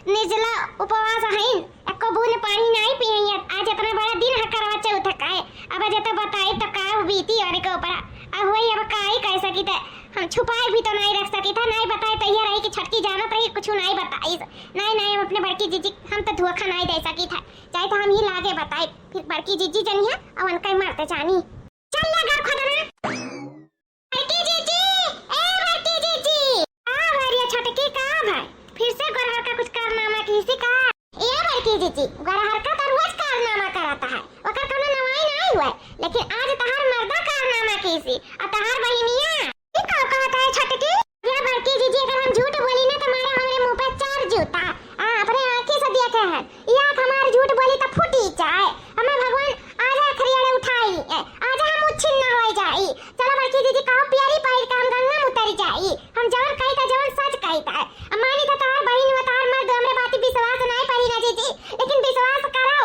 निर्जला उपवास हईन, एको बूंद पानी नाहीं पिए हैं। आज इतना बड़ा दिन है करवा चौथ का है, अब जे तो बताई तो का बीती और के ऊपर। अब वही अब काई कह सकी थे, हम छुपाए भी तो नाहीं रख सकी था, नाहीं बताए तो ये रही कि छोटकी जानत रही, कुछ नाहीं बताई। नाहीं, नाहीं, हम अपने बड़की जीजी, हम तो धोखा नाहीं दे सकी था, चाहे तो हम ही लागे बताए, फिर बड़की जीजी जनी है और उनका ही मारते जानी। चल ले घर खोदना। बड़की जीजी, ए बड़की जीजी। का भा रे छोटकी, का भा? फिर से गोरहर का कुछ कारनामा किहिसी का? ए बड़की जीजी, गोरहर का तो रोज कारनामा करता है, ओकर कौनो नवाई नाहीं हुआ, लेकिन आज तहार मर्दा कारनामा किहिसी, आ तहार बहिनिया। ई का कहत है छोटकी? ए बड़की जीजी, अगर हम झूठ बोली ना तो मारे हमरे मुँह पे चार जूता। आ, अपने आँखी से देखे हैं, ई आँख हमार झूठ बोली तो फूटी जाए। हमें भगवान आजा खरियाड़े उठाई, ए, आजा हम उच्छिन्न हो जाई। चलो बड़की दीदी, कहो पियरी पहिर के हम गंगा में उतरी जाई। हम जवन कही था, जवन सच कही था। अब मानी था तोहार बहिन व तोहार मर्द, हमरे बाती विश्वास नाहीं पड़ी ना जीजी, लेकिन विश्वास करो,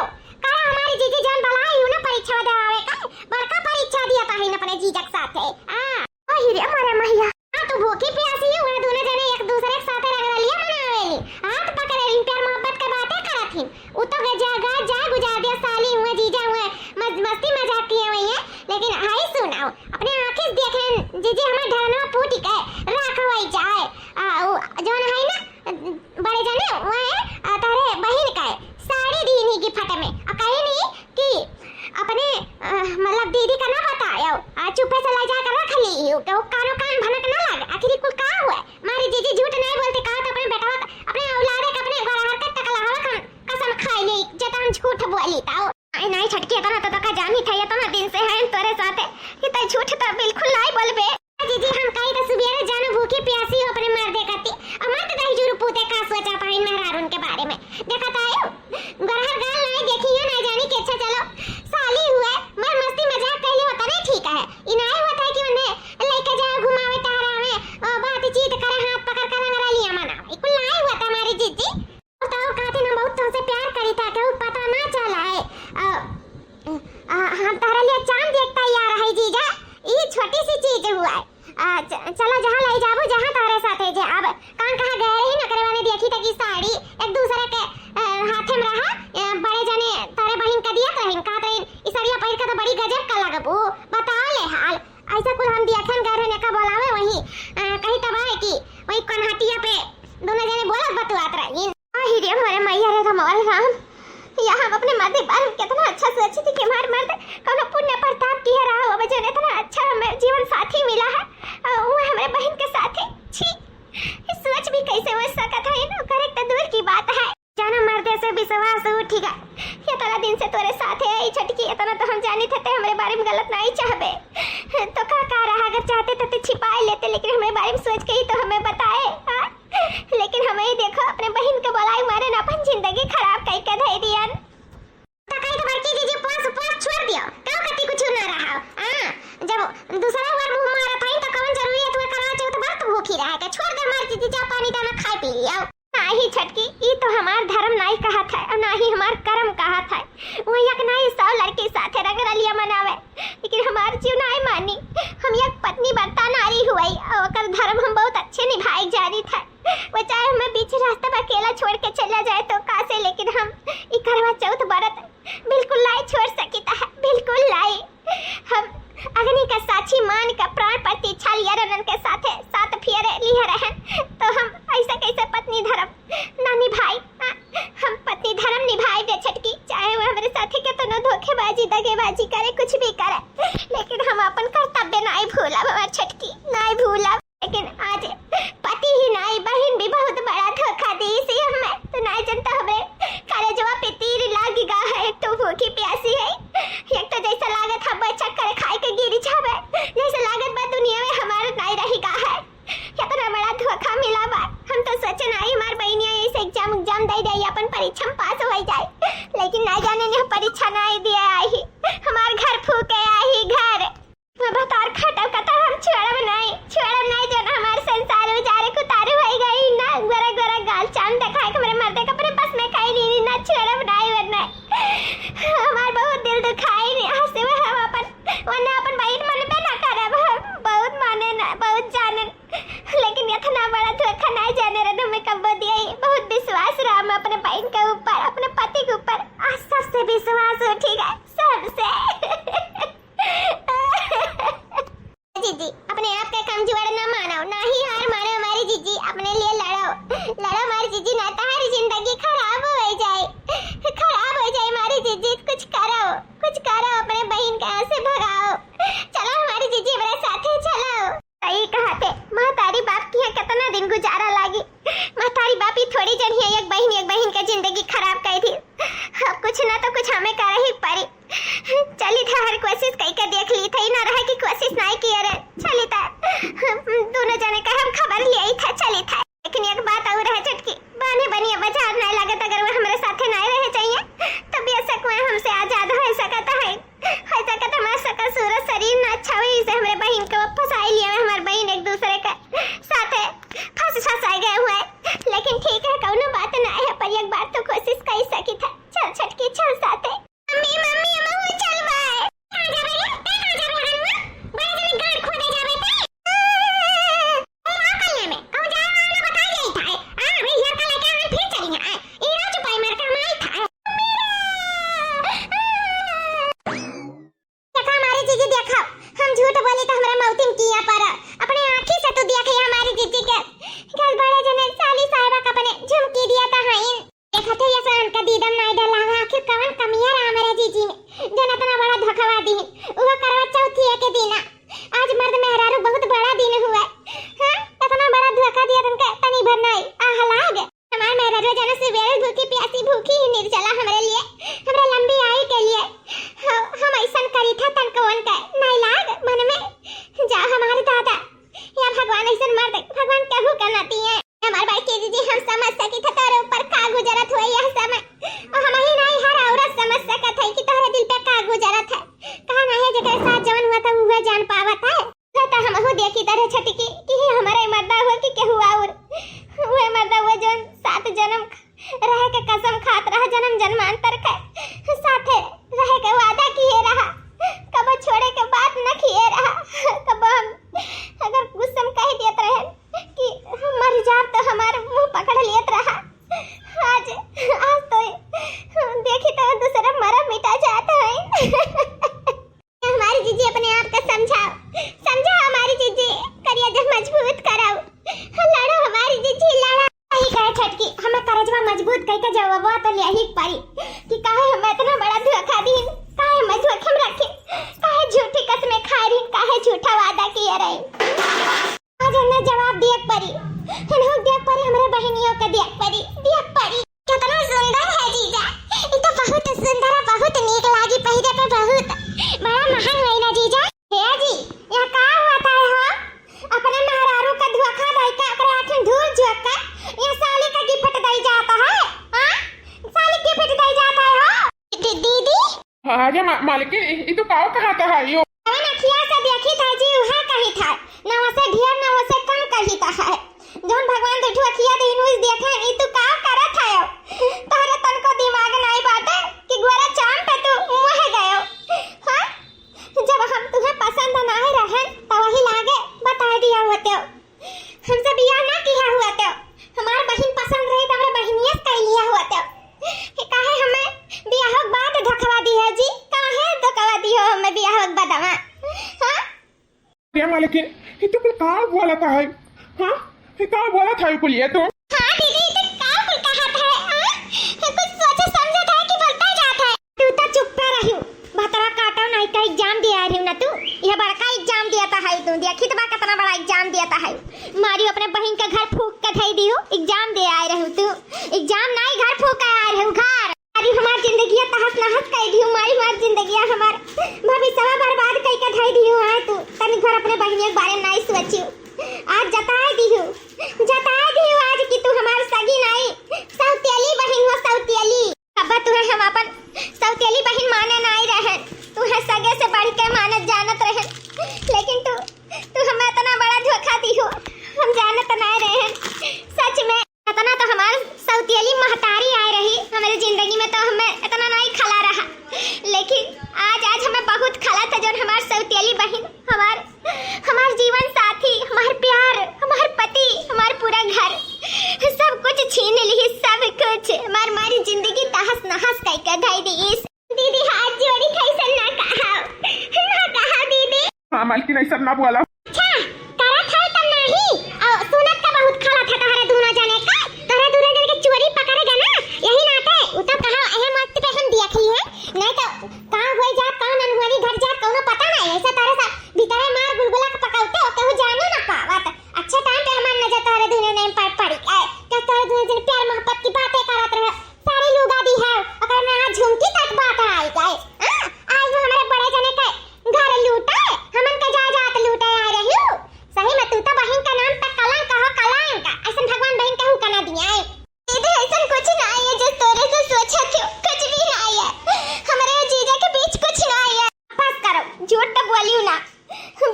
करो हमारी जीजी, जवन बलाई हूँ ना परीक्षा देवावे का, बड़का परीक्षा दिया ताहिन अपने जीजा के साथे। आ, ओ हीरे मोरे मैया, आ तू भूखी प्यासी है, वह दोनों जने एक दूसरे के साथे रंगरलिया मनावेली, हाथ पकड़े रही, प्यार मोहब्बत के बातें करत ही। उ तो गजा गा जा गुजार दिया साली हुए, जीजा हुए, मज-, मस्ती मजाक किए हुए हैं, लेकिन हाय सुनाओ, अपने आँखें से देख रहे हैं, जीजी हमार ढरनवा फूट के राख होई जाए। आ, उ, जौन है ना, बड़े जने, वह, आ, तारे बहिन का है, साड़ी दीनी गिफ्ट में, आ कहीं नहीं कि अपने, आ, मतलब दीदी का ना बतायो, आ चुप्पे से ले जाकर रख ली, केहू कानो कान भनक ना लग, आखिर कुल का हुआ? मारी जीजी झूठ नहीं बोलती, कहा तो अपने बेटवा का, अपने औलादे का, अपने गोरहर का टकलहवा का कसम खाई ले, जे तो हम झूठ बोली ताऊ। आई नहीं छोटकी, इतना तो तोका जानी था, इतना दिन से हैं तोरे साथे, कि तै झूठ तो बिल्कुल नहीं बोलबे। जीजी हम कही तो सुबेरे जानो भूखी प्यासी हो अपने मर्दे खाती, और मर्द दही जुरू पूते का सोचा पाइन मेहरारून के बारे में। देखा ताऊ, गोरहर गाल नहीं देखी है, नहीं जानी कि अच्छा चलो साली हुए, मर मस्ती मजाक कैले होता नहीं ठीक है। ई नहीं हुआ था कि उन्हें लेके जाए घुमावे टहरावे, और बातचीत करे, हाथ पकड़ कर रंगरलिया मनावे, ई कुल नहीं हुआ था हमारी जीजी। तो कहते हम बहुत तुमसे प्यार करी था, केहू पता ना चला है। अ, अ, हम तोहरे लिए चांद देख तैयार है जीजा, ई छोटी सी चीज हुआ है। अ, च-, चलो जहाँ ले जाबो, जहाँ तोहरे साथे जे। अब कान कहाँ गए रही, नकरे वाले देखी था कि साड़ी एक दूसरे के, अ, हाथे में रहा, अ, बड़े जने तोहरे बहिन का दिया रही, कहत रही, "ई साड़िया पहिर के तो बड़ी गजब का लगबू, बताओ ले हाल।" ऐसा कुल हम दिया खन गए रहे, का बोलावे वही, अ, कहीं तब आए कि वही कोनहटिया पे दोनों जने बोलत बतुआत रही। अहि रे मोरे मैया रे राम, अरे राम, या हम अपने मर्द के बारे में कितना अच्छा सोची थी कि हमार मर्द कौनो पुण्य प्रताप किहे रहा हो, जौन इतना अच्छा हमें जीवन साथी मिला है, और वो हमरे बहिन के साथे। छी, ई सोच भी कैसे हो सकत है, इनकरे तो दूर की बात है। जानो मर्दे से विश्वास उठी गए, इतना दिन से तोरे साथे है छोटकी, इतना तो हम जानी थे, ते हमरे बारे में गलत नहीं चाहबे। तो का, का रहा, अगर चाहते तो ते छिपाए लेते, लेकिन हमरे बारे में सोच के ही तो हमें बताए, हाँ? लेकिन हमें ही देखो, अपने बहिन के बोलाई मारे ना अपन जिंदगी खराब कई के धई दियन। तो कही तो बड़की जीजी, उपवास, उपवास छोड़ दियो, का कति कुछ ना रहा। हाँ, जब दूसरा बार मुंह मारत हई तो कौन जरूरी है तुम्हें करवा चौथ व्रत भूखी रहे के? छोड़ दे, मार जीजी, जा पानी दाना खाए पी लियो। नाही छोटकी, ई तो हमार धर्म नाही कहत है और ना ही हमार कर्म कहत है। वो एक नाही सौ लड़की साथे रंगरलिया मनावे, लेकिन हमार जीव नाही मानी। हम एक पत्नी व्रता नारी हुई और ओकर धर्म हम बहुत अच्छे निभाए जानी था। वो चाहे हमें बीच रास्ता पर अकेला छोड़ के चला जाए, है तो का से, लेकिन हम ई करवा चौथ बरत बिल्कुल नाई छोड़ सकित है, बिल्कुल नाई। हम अग्नि का साक्षी मान के प्राण प्रतिष्ठा लिया रनन के साथे सात फेरे लिया रहन, तो हम ऐसा कैसे पत्नी धर्म ना निभाई? हाँ, हम पत्नी धर्म निभाई बे छोटकी, चाहे वो हमरे साथे केतनो धोखेबाजी दगेबाजी करे, कुछ भी करे, लेकिन हम अपन कर्तव्य नाई भूलब हमार छोटकी, नाई भूलब। लेकिन आज पति ही नाई, बहिन भी बहुत बड़ा धोखा दी इसी हमें। तो नाई जनता हमरे करेजवा पे तीर लागी गा है। एक तो भूखी प्यासी है, एक तो जैसा लागत है चक्कर खाए के गिरी जावे, जैसा लागत बा दुनिया में हमार नाई रही गा है। इतना बड़ा धोखा मिला बा। हम तो सोचे नाई हमार बहिनिया ऐसे एग्जाम उग्जाम दे दे, अपन परीक्षा में पास हो जाए, लेकिन ना जाने ने परीक्षा नाई दिया आई, हमार घर फूके आई घर। भतार खटल कथा हम छोड़ब नाई, छोड़ब नाई, जौन हमार संसार उजारे कुतारे होई गई ना। गोरा गोरा गाल चाम देखाए के हमरे मर्दे के अपने बस में खाई ली ना, छोड़ब नाई वरना हमार बहुत दिल दुखाई नहीं। हंसे हुए हम अपन, वरना अपन बहिन मनबे ना करब हम। बहुत माने ना, बहुत जाने, लेकिन इतना बड़ा धोखा ना जाने रहे हमें कब्बो दिया। बहुत विश्वास रहा हम अपने बहिन के ऊपर, अपने पति के ऊपर। आज सबसे विश्वास उठी गए, सबसे। जीजी, अपने आप के कमजोर ना मानो, ना ही हार मानो हमारी जीजी, अपने लिए लड़ो, लड़ो हमारी जीजी, ना तो हमारी जिंदगी खराब हो जाए, खराब हो जाए हमारी जीजी। कुछ करो, कुछ करो, अपने बहिन के यहाँ से भगाओ। चलो हमारी जीजी, हमारे साथे चलो। सही कहा थे, महतारी बाप की यहाँ कितना दिन गुजारा लागी। महतारी बाप ही थोड़ी जन है, एक बहिन, एक बहिन के जिंदगी खराब कर दी। अब कुछ ना तो कुछ हमें करे ही पड़ी। चली था, हर कोशिश कई के देख ली था, ना रहे कि कोशिश नहीं किए रे। चली था, दोनों जने का हम खबर ले आई था, चली था। लेकिन एक बात और है छोटकी, बने बनिया बाजार नहीं लगत, अगर वो हमरे साथे नहीं रहे चाहिए, तो बेशक वह हमसे आजाद हो सकता है, हो सकता हमारा सकल सूरत शरीर ना अच्छा हुई, इसे हमरे बहिन को फंसाई लिया, हमारे बहिन एक दूसरे के साथे फंस फंसाए गए हुए। लेकिन ठीक है, कौनो बात ना है, पर एक बार तो कोशिश कर सकी था। चल छोटकी, चल साथे। मम्मी, मम्मी, हम हो चल बाय। कहाँ जाबे रे? ते कहाँ जाबे हनुआ? बड़ा जने गाड़ खोदे जाबे ते। ए, आओ कल्ले में। कहूँ जाए वाला बता जाई था। आ, अबे हियर का लेके हम फिर चली हैं। ए, ई राजू पाई मार के हम आई था। देखा हमारी जीजी, देखा, हम झूठ बोली तो हमरा मौतिम किया पर अपने आँखी से तू देखे हमारी जीजी के। कल बड़े जने साली साहिबा का अपने झुमकी दिया था हईन। देखा थे ये सहन का दीदम नाई डला है, आखिर कवन कमिया रहा हमारे जीजी में, जन इतना बड़ा धोखावा दी। वो करवा चौथिया के दीना, आज मर्द मेहरारू बहुत बड़ा दिन हुआ। हाँ, इतना बड़ा धोखा दिया तुमके, तनी भर नाई आह लाग। हमार मेहरारू जाने सुबेरे भूखी प्यासी भूखी ही निर्जला हमरे लिए, हमरे लंबी आयु के लिए। ह-, हम ऐसन करी था तन कवन के नाई लाग मन में। जा हमारे दादा, या भगवान ऐसन मर्द भगवान केहू के ना दिए। हमार बड़की जीजी, हम समझ सकी थे तोरे ऊपर का गुजरत हुए यह समय, और हम ही नहीं हर औरत समझ सकत है कि तोहरे दिल पे का गुजरत है। कहा नहीं है जेकरे साथ जवन हुआ था उहे जान पावत है। तो हमहू देखी तरह छटकी कि ही हमारे मर्दा हुआ कि केहू और। हुए मर्दा हुआ जौन सात जन्म रहे के कसम खात रहा, जन्म जन्मांतर के साथे रहे के वादा किए रहा, कबो छोड़े के बात न किए रहा। कबो हम अगर गुस्सा में कह देत रहे कि हम मर जाब तो हमार मुंह पकड़ लेत रहा। आज, आज तो देखी तो दूसरा मरा मिटा जात है। हमारी जीजी अपने आप का समझाओ, समझाओ हमारी जीजी, करिया जब मजबूत कराओ, लड़ो हमारी जीजी, लड़ो। सही कहे छटकी, हमें करजवा मजबूत कई के जवाबवा तो लिया ही पड़ी कि काहे हम इतना बड़ा धोखा दीन, काहे हम धोखे में रखीन, काहे झूठी कसमें खाए रहीन, काहे झूठा वादा किए रहीन। आज हमें जवाब दिए के पड़ी, हमें दिए के पड़ी, हमरे बहनियों के दिए के पड़ी, दिए के पड़ी। कितना सुंदर है जीजा, ई तो बहुत सुंदर है, बहुत नीक लागी पहिरे पे बहुत। बड़ा महंग है ना जीजा। हे जी, यह का हुआ था हो? अपने मेहरारू का धोखा दे के, ओकरे आँखी में धूल झोंक के, यह साली का gift दे जाता है, हाँ? साली gift दे जाता है हो? दी-, दीदी? हाँ, अरे मा-, मालकिन, ई, ई तू काव कहा था यो? अरे नखिया से देखी था जी, उहे कही था, ना उसे ढेर, ना उसे कम कही था है। जौन भगवान दुठुआ खिया दीन, उस देखे, ई तू का करत हयो? तोहरे तनको दिमाग नाई बाटे कि गोरा चाम पे तू मोह गयो, हाँ? जब हम तुहे पसंद नाई रहन, त वही लागे बता दिया होते हो। हमसे बियाह ना किया हुआ तो हमार बहिन पसंद रही तो हमरे बहिनिया से कह लिया हुआ। कि, कि तू कुल का बोलत है? हाँ, ये का बोलत है कुल ये तू? हाँ दीदी, ये तो का कुल कहत है? हाँ? ये कुछ सोचे समझत है कि बोलता जात है? तू तो चुप्पे रहियो, भतरा काटो नहीं तो exam दे आए रहियो ना तू। ये बड़का exam दिया था है तू, देखी तो बा कितना बड़ा exam दिया था है। मारियो अपने बहिन के घर फूक के धई दियो, exam दे आए रहियो तू। Exam नहीं, घर फूक के आए रहियो, घर। अरे हमार जिंदगिया तहस नहस कई दियो, मारी हमार जिंदगिया, हमार भविष्यवा बर्बाद कई के धई दियो है तू। तनी घर अपने बहिनिया के बारे में नहीं सोचियो। आज जताए दियो, जताए दियो आज कि तू हमार सगी नहीं, सौतेली बहिन हो, सौतेली। अब तुहे हम अपन सौतेली बहिन माने नहीं रहन, तुहे सगे से बढ़ के मानत जानत रहन, लेकिन तू, तू हमें इतना बड़ा धोखा दियो, हम जानत नहीं रहन। सच में इतना तो हमार सौतेली महतारी आए रही हमारी जिंदगी में, तो हमें इतना नहीं खला रहा, लेकिन आज, आज हमें बहुत खला था, जौन हमार सौतेली बहिन, हमार, हमार जीवन साथी, हमार प्यार, हमार पति, हमार पूरा घर, सब कुछ छीन ली, सब कुछ। हमार, हमारी जिंदगी तहस नहस कई के धई दी। दीदी, हाथ जोड़ी, कैसन ना कहा, ना कहा दीदी। हाँ, मालकिन, ऐसा ना बोला। अच्छा, करत है तब नहीं। और सुनत का बहुत खला था तोहरे दोनों जने का। तोहरे दोनों जने के चोरी पकड़े गए ना, यही नाते उ तो कहा, "एहे मत पे हम दिया खली है, नहीं तो कहाँ होई जात, कहाँ ननहुआनी घर जात, कौनो पता नहीं।" ऐसा तोहरे सब भीतरे मार गुलगुला के पकौते हो, केहू जानो ना पावत। अच्छे टाइम पे हमार नजर तोहरे दोनों ने पर पड़ी। ए, तो तोहरे दोनों जने प्यार मोहब्बत की बातें करत रहे। साड़ी लुगा दी है, ओकर में आज झुमकी तक बात आई गए। हाँ, आज वो हमारे बड़े जने के घर लूटे, हमन के जायदाद लूटे आ रही हूँ। सही में तू तो बहिन के नाम पे कलंक हो, कलंक। ऐसन भगवान बहिन केहू का ना दिया है। दीदी, ऐसन कुछ ना है, जो तोरे से सोचा थी, कुछ भी ना है। हमारे जीजा के बीच कुछ ना है। बस करो, झूठ तो बोलियो ना,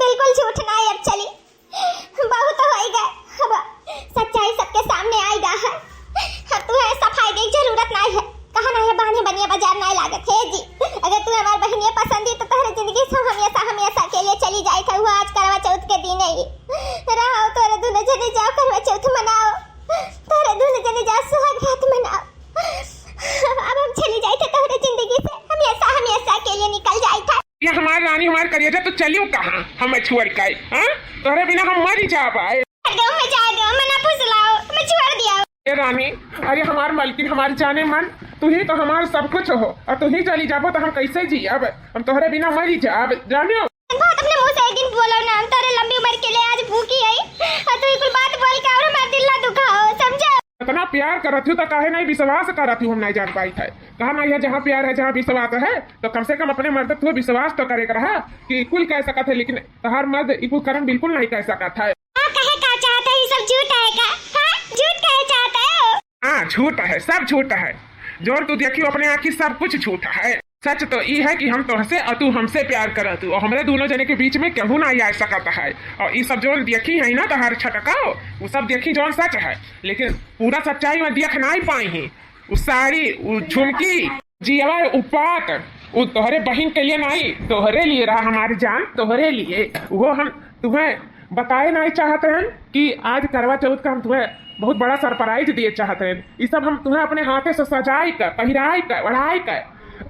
बिल्कुल झूठ ना है। अब चली, बहुत होई गए, अब सच्चाई सबके सामने आई गा है। अब तुम्हें सफाई देख जरूरत नहीं है। कहा नहीं है, बहाने बनिया बाजार नहीं लागत है जी। अगर तुम्हें हमार बहिनिया पसंद ही तो तोहरे जिंदगी से हमेशा, हमेशा के लिए चली जाए था। वो आज करवा चौथ के दिन है, रहो तोरे दोनों जने जाओ करवा चौथ मनाओ, तोरे दोनों जने जाओ सुहाग रात मनाओ। अब हम चली जाए थे तोहरे जिंदगी से, हमेशा, हमेशा के लिए निकल जाए था। ये हमार रानी, हमार करेजा, तो चलियो कहाँ हमें छोड़ के, हाँ? तोहरे बिना हम मरी जाब आए। गाँव में जाए दो, मैं ना फुसलाओ, मैं छोड़ दिया। ए रानी, अरे हमार मलकिन, हमार जाने मन, तू ही तो हमार सब कुछ हो, और तू ही चली जाबो तो हम कैसे जियब? हम तोहरे बिना मरी जाब, जानियो। बात अपने मुँह से एक दिन बोलो ना, हम तोरे लंबी उम्र के लिए आज भूखी है, और तू ये कुल बात बोल के और हमार दिल ना दुखाओ, समझो? इतना प्यार करत हूँ तो काहे नहीं विश्वास करत हूँ, हम नहीं जान पाई थे। कहा ना, यह जहाँ प्यार है, जहाँ विश्वास है, तो कम से कम अपने मर्द तू विश्वास तो करे के रहा कि कुल कह सकत है, लेकिन तहार मर्द ई कुल करम बिल्कुल नहीं कह सकत है। आप कहे का चाहते हैं, ये सब झूठ है का? हाँ, झूठ कहे चाहते हो? हाँ, झूठ है, सब झूठ है। जोन तू देखियो अपने आँखी, सब कुछ झूठ है। सच तो ई है कि हम तोहसे और तू हमसे प्यार करत हू, और हमरे दोनों जने के बीच में केहू ना आ सकत है। और ई सब जोन देखी है ना तहार छटकाओ, वो सब देखी जोन सच है, लेकिन पूरा सच्चाई में देख नहीं पाई ही। उ साड़ी, उ झुमकी, जियवा, उ पाट, उ तोहरे बहिन के लिए नहीं, तोहरे लिए रहा हमारी जान, तोहरे लिए। वो हम तुम्हें बताए नहीं चाहते हैं कि आज करवा चौथ का हम तुम्हें बहुत बड़ा सरप्राइज दिए चाहते हैं। ये सब हम तुम्हें अपने हाथे से सजाई कर, पहिराई कर, ओढ़ाई कर,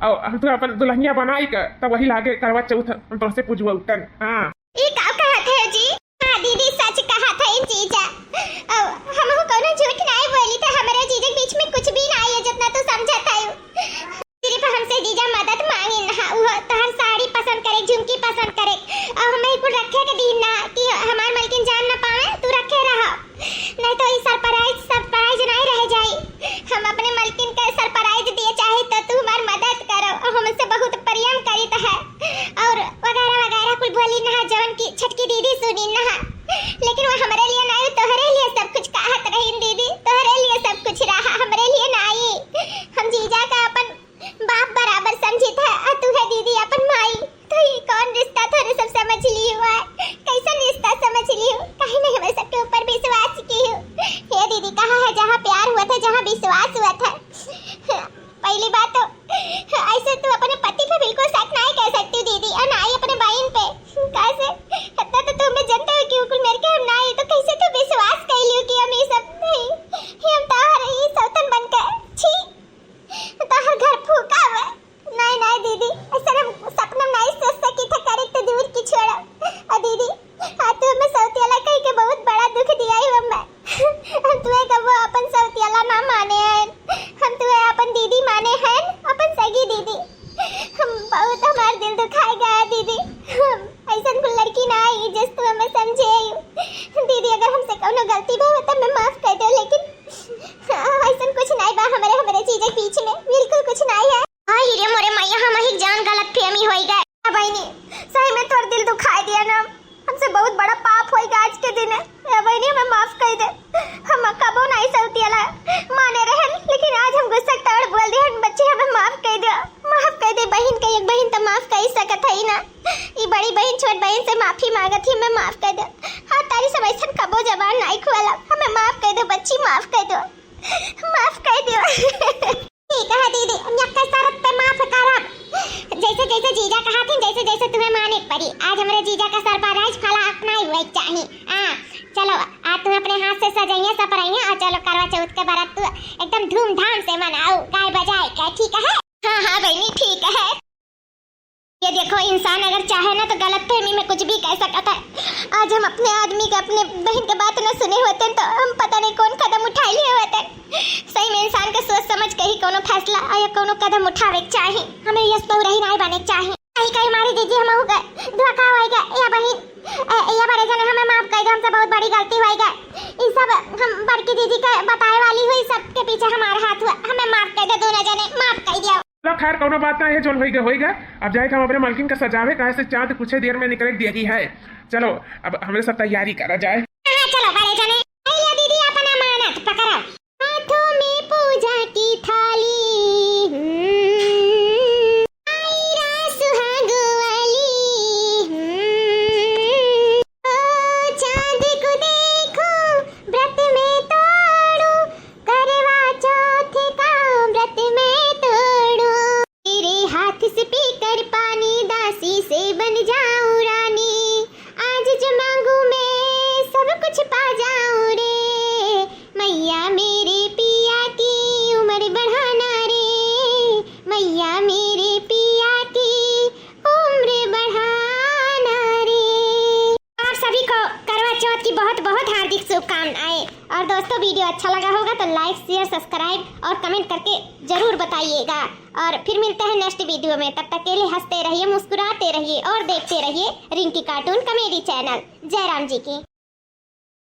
और हम तुम्हें अपन दुल्हनिया बनाई कर, तब वही लागे करवा चौथ हम तुमसे पूजबउतन। हाँ। ई का कहत है जी? हाँ दीदी, सच कहत है जीजा। अब हमहू कौनो झूठ नहीं बोली थे, हमरे जीजा के बीच में कुछ भी नहीं है, जितना तू समझत है। सिर्फ हमसे जीजा मदद मांगी ना, वो तोहर साड़ी पसंद करे, झुमकी पसंद करे, और हमें कुल रखे के दीन ना कि हमार मलकिन जान ना पावे, तू रखे रहा, नहीं तो ई सरप्राइज, सरप्राइज नहीं रह जाई। हम अपने मलकिन के सरप्राइज दिए चाहे तो तू हमार मदद करो, और हमसे बहुत प्रेम करीत है, और वगैरह वगैरह कुल बोली ना, जवन की छोटकी दीदी सुनी ना, लेकिन वो हमरे लिए नहीं, तोहरे लिए सब कुछ कहत रहीन दीदी, तोहरे लिए सब कुछ रहा, हमरे लिए नहीं। दीदी, हम बहुत, हमार दिल दुखाए गया दीदी। हम ऐसन कोई लड़की ना आई जिस तू हमें समझे आई। दीदी, अगर हमसे कौनो गलती भवा तो हमें माफ कर दो, लेकिन ऐसन कुछ नहीं बा हमारे, हमारे जीजा के बीच में बिल्कुल कुछ नहीं है। आई रे मोरे मैया, हम ही जान गलत फहमी होई गए। ए बहिनी, सही में तोर दिल दुखाई दिया ना, हमसे बहुत बड़ा पाप होई गया आज के दिन। ए बहिनी, हमें माफ कर दे, हम कबो नहीं सौतियला माने रहन, लेकिन आज हम गुस्सा के तोड़ बोल दिहन। बच्ची, हमें माफ कर दे, माफ कर दे। बहिन के एक बहिन तो माफ कर ही सकत है ना, ई बड़ी बहिन छोट बहिन से माफी मांगत ही, हमें माफ कर दे। हाँ, तारी सब ऐसन कबो जबान नहीं खुआला, हमें माफ कर दे बच्ची, माफ कर दो, माफ कर दो। ठीक है दीदी, हम यक्का शर्त पे माफ करब। जैसे जैसे जीजा कहा थी, जैसे जैसे तुम्हें माने के पड़ी। आज हमरे जीजा का सरप्राइज फलाप नहीं हुए के चाही। हाँ, चलो, आज तुम अपने हाथ से सजाइए, सपराइए और चलो करवा चौथ के बरत तू एकदम धूमधाम से मनाओ, गाय बजाए के, ठीक है? हाँ, हाँ बहिनी, ठीक है। ये देखो, इंसान अगर चाहे ना तो गलत फहमी में कुछ भी कह सकता है। आज हम अपने आदमी के, अपने बहन के बात न सुने होते तो हम पता नहीं कौन कदम उठा लिए होते। सही में इंसान के सोच समझ के ही कोनो फैसला या कोनो कदम उठावे के चाही। हमें यस बहु रही नहीं बने के चाही। कहीं कहीं मारी दीजिए, हम हो गए धोखा हो गए या बहिन, ए, या बड़े जने, हमें माफ कर दो, हमसे बहुत बड़ी गलती हो गई। ये सब हम बड़की दीदी के बताए वाली हुई, सबके पीछे हमारा हाथ हुआ, हमें माफ कर दो दोनों जने, माफ कर दिया। चलो खैर, कौनो बात ना है, जोन होइगा होइगा। अब जाए के हम अपने मालकिन का सजावे, काहे से चांद कुछ देर में निकले दिया ही है। चलो, अब हमरे सब तैयारी करा जाए। हाँ, चलो बड़े जने, ए लिया दीदी अपन अमानत पकड़ो। हाथों में पूजा की थाली, हम्म, आई रात सुहाग वाली, हम्म। ओ चांद को देखो, व्रत में तोड़ो, करवा चौथ का व्रत में तोड़ो। तेरे हाथ से पीकर पानी, दासी से बन जाऊं रानी। आज जो मांगू मैं, सब कुछ पा जाऊं रे। मैया मेरे पिया की उम्र बढ़ाना रे, मैया मेरे पिया की उम्र बढ़ाना रे। आप सभी को करवा चौथ की बहुत बहुत हार्दिक शुभकामनाएं। और दोस्तों, वीडियो अच्छा लगा होगा तो like, share, subscribe और comment करके जरूर बताइएगा। और फिर मिलते हैं नेक्स्ट वीडियो में। तब तक के लिए हंसते रहिए, मुस्कुराते रहिए और देखते रहिए रिंकी कार्टून कॉमेडी चैनल। जय राम जी की।